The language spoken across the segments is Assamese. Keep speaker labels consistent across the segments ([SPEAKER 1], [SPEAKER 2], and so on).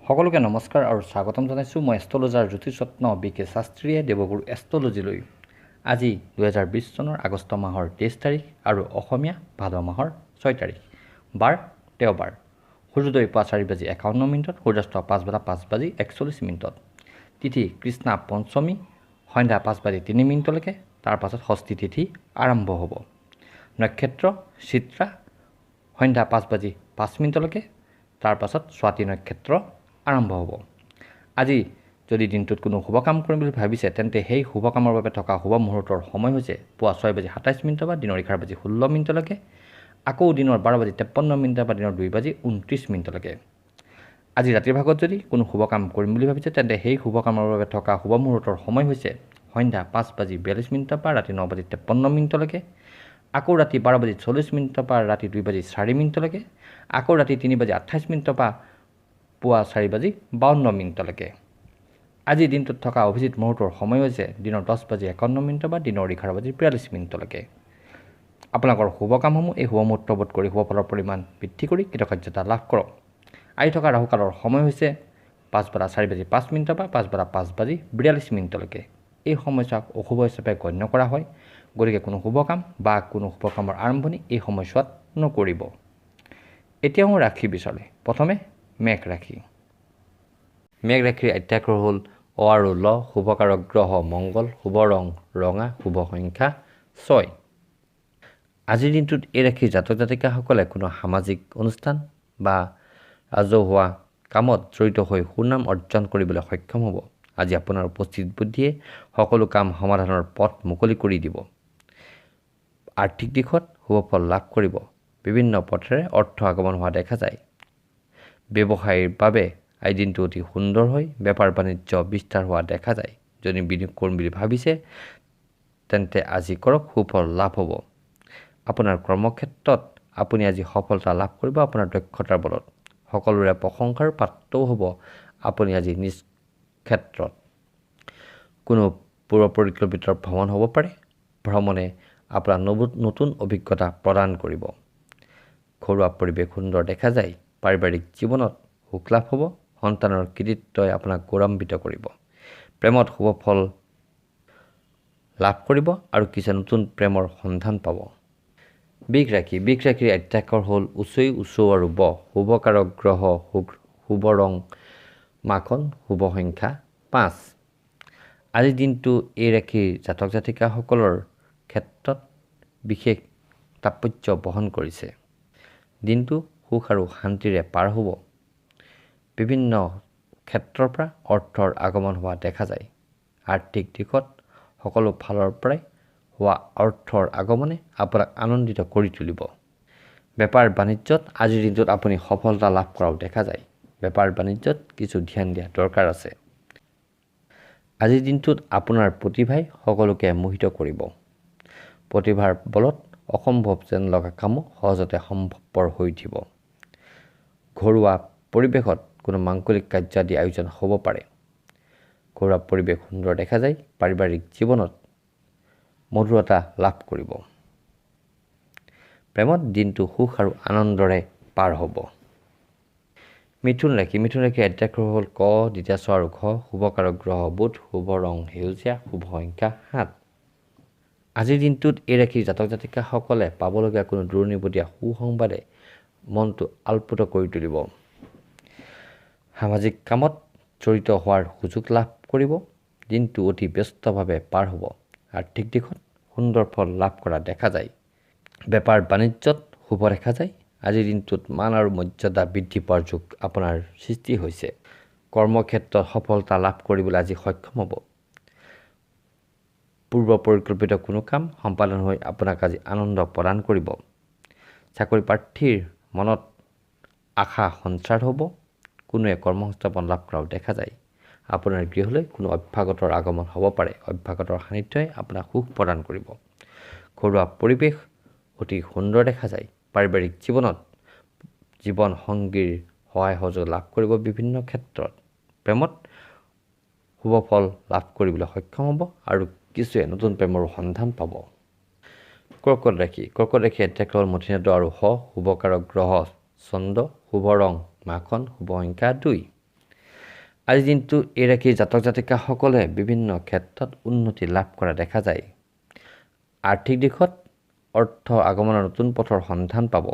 [SPEAKER 1] সকলোকে নমস্কাৰ আৰু স্বাগতম জনাইছোঁ। মই এষ্ট্ৰলজাৰ জ্যোতিষৰত্ন বি কে শাস্ত্ৰীয়ে দেৱগুৰু এষ্ট্ৰলজিলৈ। আজি 2020 চনৰ আগষ্ট মাহৰ 23 তাৰিখ আৰু অসমীয়া ভাদ মাহৰ 6 তাৰিখ, বাৰ দেওবাৰ। সূৰ্যোদয় পুৱা 4:51, সূৰ্যাস্ত পাছবেলা 5:41। তিথি কৃষ্ণা পঞ্চমী, সন্ধ্যা 5:03, তাৰপাছত ষষ্ঠী তিথি আৰম্ভ হ'ব। নক্ষত্ৰ চিত্ৰা, সন্ধ্যা 5:05, তাৰপাছত স্বাতী নক্ষত্ৰ আৰম্ভ হ'ব। আজি যদি দিনটোত কোনো শুভ কাম কৰিম বুলি ভাবিছে, তেন্তে সেই শুভ কামৰ বাবে থকা শুভ মুহূৰ্তৰ সময় হৈছে পুৱা 6:27 বা দিনৰ 11:16, আকৌ দিনৰ 12:53 বা দিনৰ 2:29। আজি ৰাতিৰ ভাগত যদি কোনো শুভ কাম কৰিম বুলি ভাবিছে, তেন্তে সেই শুভ কামৰ বাবে থকা শুভ মুহূৰ্তৰ সময় হৈছে সন্ধ্যা 5:42 বা ৰাতি 9:53, আকৌ ৰাতি 12:40 বা ৰাতি 2:04, আকৌ ৰাতি 3:28 বা পুৱা 4:52। আজিৰ দিনটোত থকা অভিজিত মুহূৰ্তৰ সময় হৈছে দিনৰ 10:51 বা দিনৰ 11:42। আপোনালোকৰ শুভ কামসমূহ এই শুভ মুহূৰ্তবোধ কৰি শুভ ফলৰ পৰিমাণ বৃদ্ধি কৰি কৃতকাৰ্যতা লাভ কৰক। আহি থকা ৰাহুকালৰ সময় হৈছে পাছবেলা 4:05 বা পাছবেলা 5:42। এই সময়ছোৱাক অশুভ হিচাপে গণ্য কৰা হয়, গতিকে কোনো শুভ কাম বা কোনো শুভ কামৰ আৰম্ভণি এই সময়ছোৱাত নকৰিব। এতিয়া মই ৰাশি বিচাৰে। প্ৰথমে মেঘ ৰাশি। মেঘ ৰাশিৰ আদ্যাক্ষৰ হ'ল অ আৰু ল। শুভকাৰক গ্ৰহ মংগল, শুভ ৰং ৰঙা, শুভ সংখ্যা 6। আজিৰ দিনটোত এই ৰাশিৰ জাতক জাতিকাসকলে কোনো সামাজিক অনুষ্ঠান বা ৰাজহুৱা কামত জড়িত হৈ সুনাম অৰ্জন কৰিবলৈ সক্ষম হ'ব। আজি আপোনাৰ উপস্থিত বুদ্ধিয়ে সকলো কাম সমাধানৰ পথ মুকলি কৰি দিব। আৰ্থিক দিশত শুভফল লাভ কৰিব। বিভিন্ন পথেৰে অৰ্থ আগমন হোৱা দেখা যায়। ব্যৱসায়ীৰ বাবে আজি দিনটো অতি সুন্দৰ হৈ বেপাৰ বাণিজ্য বিস্তাৰ হোৱা দেখা যায়। যদি বিনিয়োগ কৰিম বুলি ভাবিছে, তেন্তে আজি কৰক, সুফল লাভ হ'ব। আপোনাৰ কৰ্মক্ষেত্ৰত আপুনি আজি সফলতা লাভ কৰিব আপোনাৰ দক্ষতাৰ বলত। সকলোৰে প্ৰশংসাৰ পাত্ৰও হ'ব আপুনি আজি নিজ ক্ষেত্ৰত। কোনো পূৰ্ব পৰিকল্পিত ভ্ৰমণ হ'ব পাৰে। ভ্ৰমণে আপোনাৰ নতুন অভিজ্ঞতা প্ৰদান কৰিব। ঘৰুৱা পৰিৱেশ সুন্দৰ দেখা যায়। পাৰিবাৰিক জীৱনত সুখ লাভ হ'ব। সন্তানৰ কৃতিত্বই আপোনাক গৌৰৱান্বিত কৰিব। প্ৰেমত শুভ ফল লাভ কৰিব আৰু কিছু নতুন প্ৰেমৰ সন্ধান পাব। বৃষ ৰাশি। বৃষ ৰাশিৰ আদ্যাক্ষৰ হ'ল উচৈ, উচৌ আৰু ব। শুভকাৰক গ্ৰহ শুভ ৰং মাখন, শুভ সংখ্যা 5। আজিৰ দিনটো এই ৰাশিৰ জাতক জাতিকাসকলৰ ক্ষেত্ৰত বিশেষ তাৎপৰ্য বহন কৰিছে। দিনটো সুখ আৰু শান্তিৰে পাৰ হ'ব। বিভিন্ন ক্ষেত্ৰৰ পৰা অৰ্থৰ আগমন হোৱা দেখা যায়। আৰ্থিক দিশত সকলো ফালৰ পৰাই হোৱা অৰ্থৰ আগমনে আপোনাক আনন্দিত কৰি তুলিব। বেপাৰ বাণিজ্যত আজিৰ দিনটোত আপুনি সফলতা লাভ কৰাও দেখা যায়। বেপাৰ বাণিজ্যত কিছু ধ্যান দিয়া দৰকাৰ আছে। আজিৰ দিনটোত আপোনাৰ প্ৰতিভাই সকলোকে মোহিত কৰিব। প্ৰতিভাৰ বলত অসম্ভৱ যেন লগা কামো সহজতে সম্ভৱপৰ হৈ উঠিব। ঘৰুৱা পৰিৱেশত কোনো মাংগলিক কাৰ্য আদি আয়োজন হ'ব পাৰে। ঘৰুৱা পৰিৱেশ সুন্দৰ দেখা যায়। পাৰিবাৰিক জীৱনত মধুৰতা লাভ কৰিব। প্ৰেমত দিনটো সুখ আৰু আনন্দৰে পাৰ হ'ব। মিথুন ৰাশি। মিথুন ৰাশিৰ আদ্যাক্ষৰ হ'ল ক, দ্বিতীয় চ আৰু ঘ। শুভকাৰক গ্ৰহ বুধ, শুভ ৰং সেউজীয়া, শুভ সংখ্যা 7। আজিৰ দিনটোত এই ৰাশিৰ জাতক জাতিকাসকলে পাবলগীয়া কোনো দূৰণিবটীয়া সুসংবাদে মনটো আল্পুত কৰি তুলিব। সামাজিক কামত জড়িত হোৱাৰ সুযোগ লাভ কৰিব। দিনটো অতি ব্যস্তভাৱে পাৰ হ'ব। আৰ্থিক দিশত সুন্দৰ ফল লাভ কৰা দেখা যায়। বেপাৰ বাণিজ্যত শুভ দেখা যায়। আজিৰ দিনটোত মান আৰু মৰ্যাদা বৃদ্ধি পোৱাৰ যোগ আপোনাৰ সৃষ্টি হৈছে। কৰ্মক্ষেত্ৰত সফলতা লাভ কৰিবলৈ আজি সক্ষম হ'ব। পূৰ্ব পৰিকল্পিত কোনো কাম সম্পাদন হৈ আপোনাক আজি আনন্দ প্ৰদান কৰিব। চাকৰি প্ৰাৰ্থীৰ মনত আশা সঞ্চাৰ হ'ব। কোনোৱে কৰ্মসংস্থাপন লাভ কৰাও দেখা যায়। আপোনাৰ গৃহলৈ কোনো অভ্যাগতৰ আগমন হ'ব পাৰে। অভ্যাগতৰ সান্নিধ্যই আপোনাক সুখ প্ৰদান কৰিব। ঘৰুৱা পৰিৱেশ অতি সুন্দৰ দেখা যায়। পাৰিবাৰিক জীৱনত জীৱন সংগীৰ সহায় সহযোগ লাভ কৰিব। বিভিন্ন ক্ষেত্ৰত প্ৰেমত শুভ ফল লাভ কৰিবলৈ সক্ষম হ'ব আৰু কিছুৱে নতুন প্ৰেমৰ সন্ধান পাব। কৰ্কট ৰাশি। কৰ্কট ৰাশি আদ্যাক্ষৰ হ'ল মথিনাদ আৰু স। শুভকাৰক গ্ৰহ চন্দ্ৰ, শুভ ৰং মাখন, শুভ সংখ্যা 2। আজিৰ দিনটো এই ৰাশিৰ জাতক জাতিকাসকলে বিভিন্ন ক্ষেত্ৰত উন্নতি লাভ কৰা দেখা যায়। আৰ্থিক দিশত অৰ্থ আগমনৰ নতুন পথৰ সন্ধান পাব।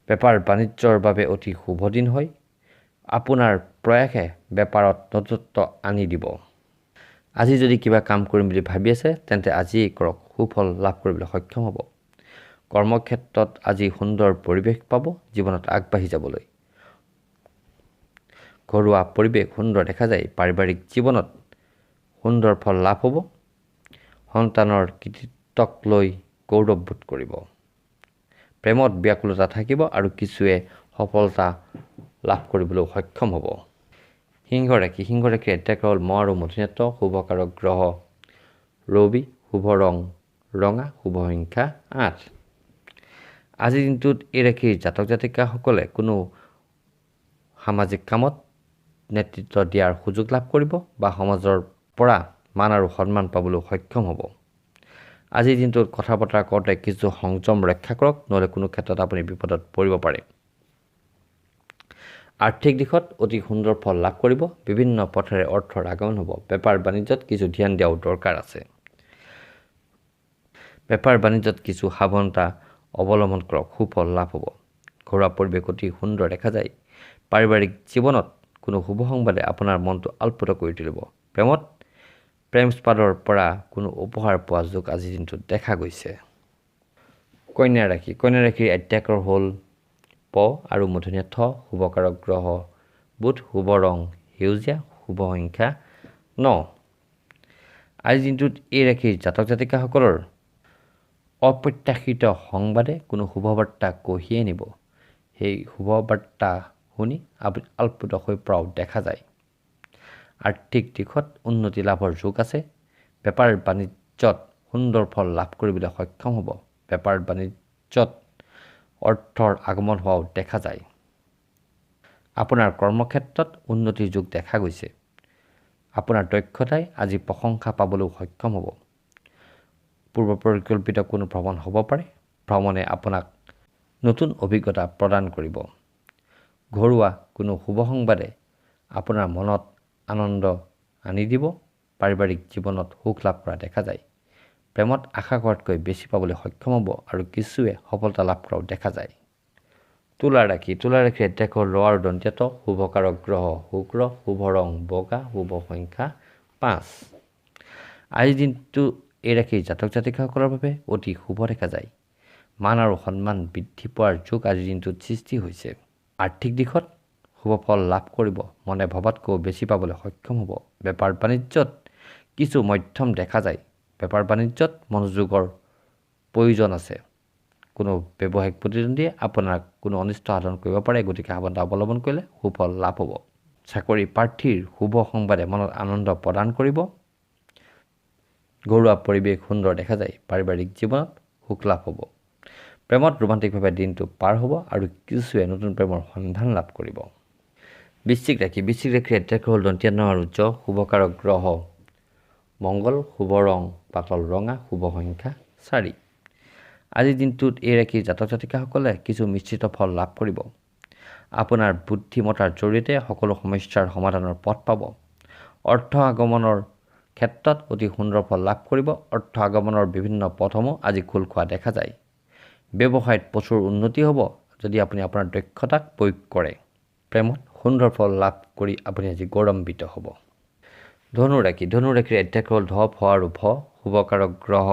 [SPEAKER 1] বেপাৰ বাণিজ্যৰ বাবে অতি শুভ দিন হয়। আপোনাৰ প্ৰয়াসে বেপাৰত নতুনত্ব আনি দিব। আজি যদি কিবা কাম কৰিম বুলি ভাবি আছে তেন্তে আজিয়েই কৰক, সুফল লাভ কৰিবলৈ সক্ষম হ'ব। কৰ্মক্ষেত্ৰত আজি সুন্দৰ পৰিৱেশ পাব জীৱনত আগবাঢ়ি যাবলৈ। ঘৰুৱা পৰিৱেশ সুন্দৰ দেখা যায়। পাৰিবাৰিক জীৱনত সুন্দৰ ফল লাভ হ'ব। সন্তানৰ কৃতিত্বক লৈ গৌৰৱবোধ কৰিব। প্ৰেমত ব্যাকুলতা থাকিব আৰু কিছুৱে সফলতা লাভ কৰিবলৈ সক্ষম হ'ব। সিংহ ৰাশি, সিংহ ৰাশিৰ অধ্যায় হ'ল ম আৰু মধুনেত্ৰ, শুভকাৰক গ্ৰহ ৰবি, শুভ ৰং ৰঙা, শুভ সংখ্যা 8। আজিৰ দিনটোত এই ৰাশিৰ জাতক জাতিকাসকলে কোনো সামাজিক কামত নেতৃত্ব দিয়াৰ সুযোগ লাভ কৰিব বা সমাজৰ পৰা মান আৰু সন্মান পাবলৈ সক্ষম হ'ব। আজিৰ দিনটোত কথা বতৰা কওঁতে কিছু সংযম ৰক্ষা কৰক, নহ'লে কোনো ক্ষেত্ৰত আপুনি বিপদত পৰিব পাৰে। আৰ্থিক দিশত অতি সুন্দৰ ফল লাভ কৰিব। বিভিন্ন পথেৰে অৰ্থৰ আগমন হ'ব। বেপাৰ বাণিজ্যত কিছু ধ্যান দিয়াও দৰকাৰ আছে। বেপাৰ বাণিজ্যত কিছু সাৱধানতা অৱলম্বন কৰক, সুফল লাভ হ'ব। ঘৰুৱা পৰিৱেশ অতি সুন্দৰ দেখা যায়। পাৰিবাৰিক জীৱনত কোনো শুভ সংবাদে আপোনাৰ মনটো আল্পুত কৰি তুলিব। প্ৰেমত প্ৰেমস্পাদৰ পৰা কোনো উপহাৰ পোৱা যোগ আজিৰ দিনটোত দেখা গৈছে। কন্যা ৰাশি, কন্যা ৰাশিৰ আদ্যাক্ষৰ হ'ল প আৰু মূৰ্ধন্য থ, শুভকাৰক গ্ৰহ বুধ, শুভ ৰং সেউজীয়া, শুভ সংখ্যা 9। আজিৰ দিনটোত এই ৰাশিৰ জাতক জাতিকাসকলৰ অপ্ৰত্যাশিত সংবাদে কোনো শুভবাৰ্তা কঢ়িয়াই নিব। সেই শুভবাৰ্তা শুনি আপুনি আল্পুত হৈ পৰাও দেখা যায়। আৰ্থিক দিশত উন্নতি লাভৰ যোগ আছে। বেপাৰ বাণিজ্যত সুন্দৰ ফল লাভ কৰিবলৈ সক্ষম হ'ব। বেপাৰ বাণিজ্যত অৰ্থৰ আগমন হোৱাও দেখা যায়। আপোনাৰ কৰ্মক্ষেত্ৰত উন্নতিৰ যোগ দেখা গৈছে। আপোনাৰ দক্ষতাই আজি প্ৰশংসা পাবলৈও সক্ষম হ'ব। পূৰ্ব পৰিকল্পিত কোনো ভ্ৰমণ হ'ব পাৰে। ভ্ৰমণে আপোনাক নতুন অভিজ্ঞতা প্ৰদান কৰিব। ঘৰুৱা কোনো শুভ সংবাদে আপোনাৰ মনত আনন্দ আনি দিব। পাৰিবাৰিক জীৱনত সুখ লাভ কৰা দেখা যায়। প্ৰেমত আশা কৰাতকৈ বেছি পাবলৈ সক্ষম হ'ব আৰু কিছুৱে সফলতা লাভ কৰাও দেখা যায়। তুলা ৰাশি, তুলা ৰাশিৰ অধ্যাক্ষৰ ল আৰু দন্ত্য, শুভকাৰক গ্ৰহ শুক্ৰ, শুভ ৰং বগা, শুভ সংখ্যা 5। আজিৰ দিনটো এই ৰাশিৰ জাতক জাতিকাসকলৰ বাবে অতি শুভ দেখা যায়। মান আৰু সন্মান বৃদ্ধি পোৱাৰ যোগ আজিৰ দিনটোত সৃষ্টি হৈছে। আৰ্থিক দিশত শুভ ফল লাভ কৰিব। মনে ভবাতকৈও বেছি পাবলৈ সক্ষম হ'ব। বেপাৰ বাণিজ্যত কিছু মধ্যম দেখা যায়। বেপাৰ বাণিজ্যত মনোযোগৰ প্ৰয়োজন আছে। কোনো ব্যৱসায়িক প্ৰতিদ্বন্দ্বীয়ে আপোনাক কোনো অনিষ্ট সাধন কৰিব পাৰে, গতিকে সাৱধানতা অৱলম্বন কৰিলে সুফল লাভ হ'ব। চাকৰি প্ৰাৰ্থীৰ শুভ সংবাদে মনত আনন্দ প্ৰদান কৰিব। ঘৰুৱা পৰিৱেশ সুন্দৰ দেখা যায়। পাৰিবাৰিক জীৱনত সুখ লাভ হ'ব। প্ৰেমত ৰোমান্টিকভাৱে দিনটো পাৰ হ'ব আৰু কিছুৱে নতুন প্ৰেমৰ সন্ধান লাভ কৰিব। বৃশ্চিক ৰাশি, বৃশ্চিক ৰাশিৰ অধ্যাক্ষৰ হ'ল দন্ত্য ন আৰু জ, শুভকাৰক গ্ৰহ মংগল, শুভ ৰং পাতল ৰঙা, শুভ সংখ্যা 4। আজিৰ দিনটোত এই ৰাশিৰ জাতক জাতিকাসকলে কিছু মিশ্ৰিত ফল লাভ কৰিব। আপোনাৰ বুদ্ধিমত্তাৰ জৰিয়তে সকলো সমস্যাৰ সমাধানৰ পথ পাব। অৰ্থ আগমনৰ ক্ষেত্ৰত অতি সুন্দৰ ফল লাভ কৰিব। অৰ্থ আগমনৰ বিভিন্ন পথসমূহ আজি খোল খোৱা দেখা যায়। ব্যৱসায়ত প্ৰচুৰ উন্নতি হ'ব যদি আপুনি আপোনাৰ দক্ষতাক প্ৰয়োগ কৰে। প্ৰেমত সুন্দৰ ফল লাভ কৰি আপুনি আজি গৌৰৱান্বিত হ'ব। ধনুৰাশি, ধনুৰাশিৰ অধ্যাক্ষৰ হ'ল ধ, ফ আৰু ভ, শুভকাৰক গ্ৰহ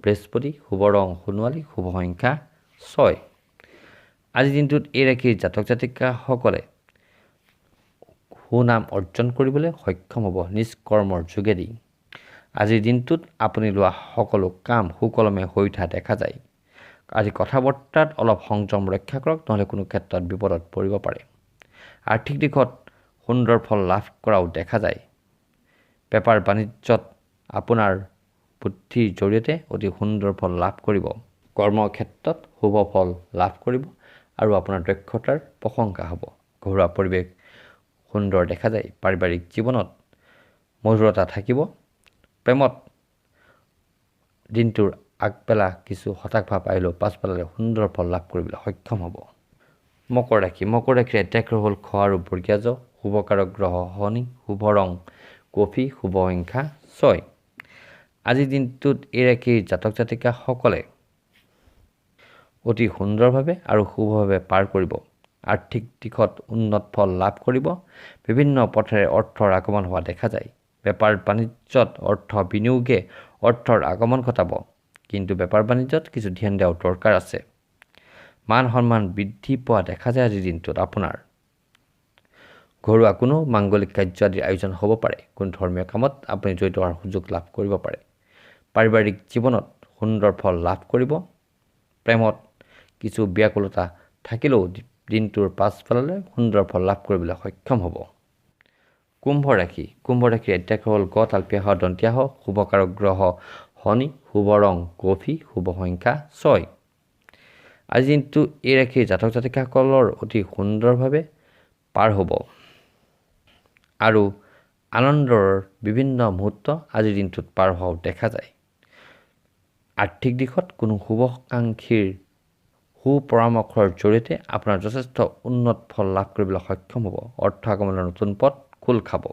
[SPEAKER 1] বৃহস্পতি, শুভ ৰং সোণোৱালী, শুভ সংখ্যা 6। আজিৰ দিনটোত এই ৰাশিৰ জাতক জাতিকাসকলে সুনাম অৰ্জন কৰিবলৈ সক্ষম হ'ব নিজ কৰ্মৰ যোগেদি। আজিৰ দিনটোত আপুনি লোৱা সকলো কাম সুকলমে হৈ উঠা দেখা যায়। আজি কথা বতৰাত অলপ সংযম ৰক্ষা কৰক, নহ'লে কোনো ক্ষেত্ৰত বিপদত পৰিব পাৰে। আৰ্থিক দিশত সুন্দৰ ফল লাভ কৰাও দেখা যায়। বেপাৰ বাণিজ্যত আপোনাৰ বুদ্ধিৰ জৰিয়তে অতি সুন্দৰ ফল লাভ কৰিব। কৰ্মক্ষেত্ৰত শুভ ফল লাভ কৰিব আৰু আপোনাৰ দক্ষতাৰ প্ৰশংসা হ'ব। ঘৰুৱা পৰিৱেশ সুন্দৰ দেখা যায়। পাৰিবাৰিক জীৱনত মধুৰতা থাকিব। প্ৰেমত দিনটোৰ আগবেলা কিছু হতাশ ভাৱ আহিলেও পাছবেলালৈ সুন্দৰ ফল লাভ কৰিবলৈ সক্ষম হ'ব। মকৰ ৰাশি, মকৰ ৰাশিৰ অধ্যাক্ষৰ হ'ল খ আৰু বৰ্গীয়া জ, শুভকাৰক গ্ৰহ শনি, শুভ ৰং কফি, শুভ সংখ্যা 6। আজিৰ দিনটোত এই ৰাশিৰ জাতক জাতিকাসকলে অতি সুন্দৰভাৱে আৰু শুভভাৱে পাৰ কৰিব। আৰ্থিক দিশত উন্নত ফল লাভ কৰিব। বিভিন্ন পথেৰে অৰ্থৰ আগমন হোৱা দেখা যায়। বেপাৰ বাণিজ্যত অৰ্থ বিনিয়োগে অৰ্থৰ আগমন ঘটাব, কিন্তু বেপাৰ বাণিজ্যত কিছু ধ্যান দিয়াৰ দৰকাৰ আছে। মান সন্মান বৃদ্ধি পোৱা দেখা যায় আজিৰ দিনটোত। আপোনাৰ ঘৰুৱা কোনো মাংগলিক কাৰ্য আদিৰ আয়োজন হ'ব পাৰে। কোনো ধৰ্মীয় কামত আপুনি জড়িত হোৱাৰ সুযোগ লাভ কৰিব পাৰে। পাৰিবাৰিক জীৱনত সুন্দৰ ফল লাভ কৰিব। প্ৰেমত কিছু ব্যাকুলতা থাকিলেও দিনটোৰ পাছফাললৈ সুন্দৰ ফল লাভ কৰিবলৈ সক্ষম হ'ব। কুম্ভ ৰাশি। কুম্ভ ৰাশিৰ অধ্যক্ষ হ'ল গ তালপীয়া হ দন্তীয়া হ। শুভকাৰক গ্ৰহ শনি, শুভ ৰং কফি, শুভ সংখ্যা 6। আজি দিনটো এই ৰাশিৰ জাতক জাতিকাসকলৰ অতি সুন্দৰভাৱে পাৰ হ'ব আৰু আনন্দৰ বিভিন্ন মুহূৰ্ত আজিৰ দিনটোত পাৰ হোৱাও দেখা যায়। আৰ্থিক দিশত কোনো শুভাকাংক্ষীৰ সুপৰামৰ্শৰ জৰিয়তে আপোনাৰ যথেষ্ট উন্নত ফল লাভ কৰিবলৈ সক্ষম হ'ব। অৰ্থ আগমনৰ নতুন পথ খোল খাব।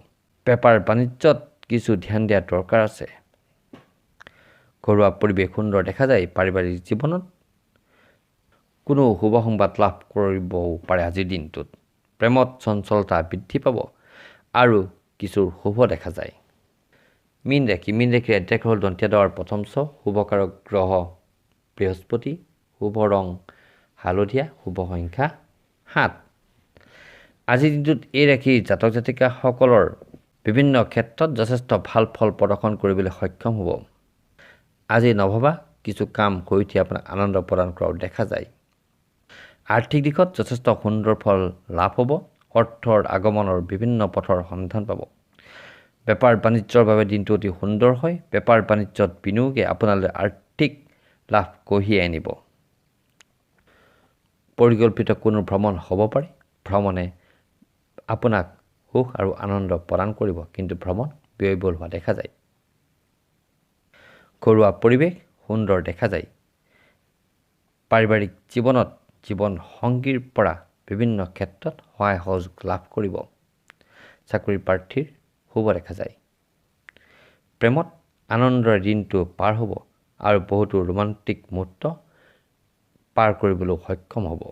[SPEAKER 1] বেপাৰ বাণিজ্যত কিছু ধ্যান দিয়াৰ দৰকাৰ আছে। ঘৰুৱা পৰিৱেশ সুন্দৰ দেখা যায়। পাৰিবাৰিক জীৱনত কোনো শুভ সংবাদ লাভ কৰিবও পাৰে আজিৰ দিনটোত। প্ৰেমত চঞ্চলতা বৃদ্ধি পাব আৰু কিছু শুভ দেখা যায়। মীন ৰাশি। মীন ৰাশিৰ অধ্যক্ষ হ'ল দন্তীয়া দৰ প্ৰথম চ। শুভকাৰক গ্ৰহ বৃহস্পতি, শুভ ৰং হালধীয়া, শুভ সংখ্যা 7। আজিৰ দিনটোত এই ৰাশিৰ জাতক জাতিকাসকলৰ বিভিন্ন ক্ষেত্ৰত যথেষ্ট ভাল ফল প্ৰদৰ্শন কৰিবলৈ সক্ষম হ'ব। আজি নভবা কিছু কাম হৈ উঠি আপোনাক আনন্দ প্ৰদান কৰাও দেখা যায়। আৰ্থিক দিশত যথেষ্ট সুন্দৰ ফল লাভ হ'ব। অৰ্থৰ আগমনৰ বিভিন্ন পথৰ সন্ধান পাব। বেপাৰ বাণিজ্যৰ বাবে দিনটো অতি সুন্দৰ হয়। বেপাৰ বাণিজ্যত বিনিয়োগে আপোনালৈ আৰ্থিক লাভ কঢ়িয়াই আনিব। পৰিকল্পিত কোনো ভ্ৰমণ হ'ব পাৰে। ভ্ৰমণে আপোনাক সুখ আৰু আনন্দ প্ৰদান কৰিব, কিন্তু ভ্ৰমণ ব্যয়বহুল হোৱা দেখা যায়। ঘৰুৱা পৰিৱেশ সুন্দৰ দেখা যায়। পাৰিবাৰিক জীৱনত জীৱন সংগীৰ পৰা বিভিন্ন ক্ষেত্ৰত সহায় সহযোগ লাভ কৰিব। চাকৰি প্ৰাৰ্থীৰ শুভ দেখা যায়। প্ৰেমত আনন্দৰ দিনটো পাৰ হ'ব আৰু বহুতো ৰোমান্টিক মুহূৰ্ত পাৰ কৰিবলৈ সক্ষম হ'ব।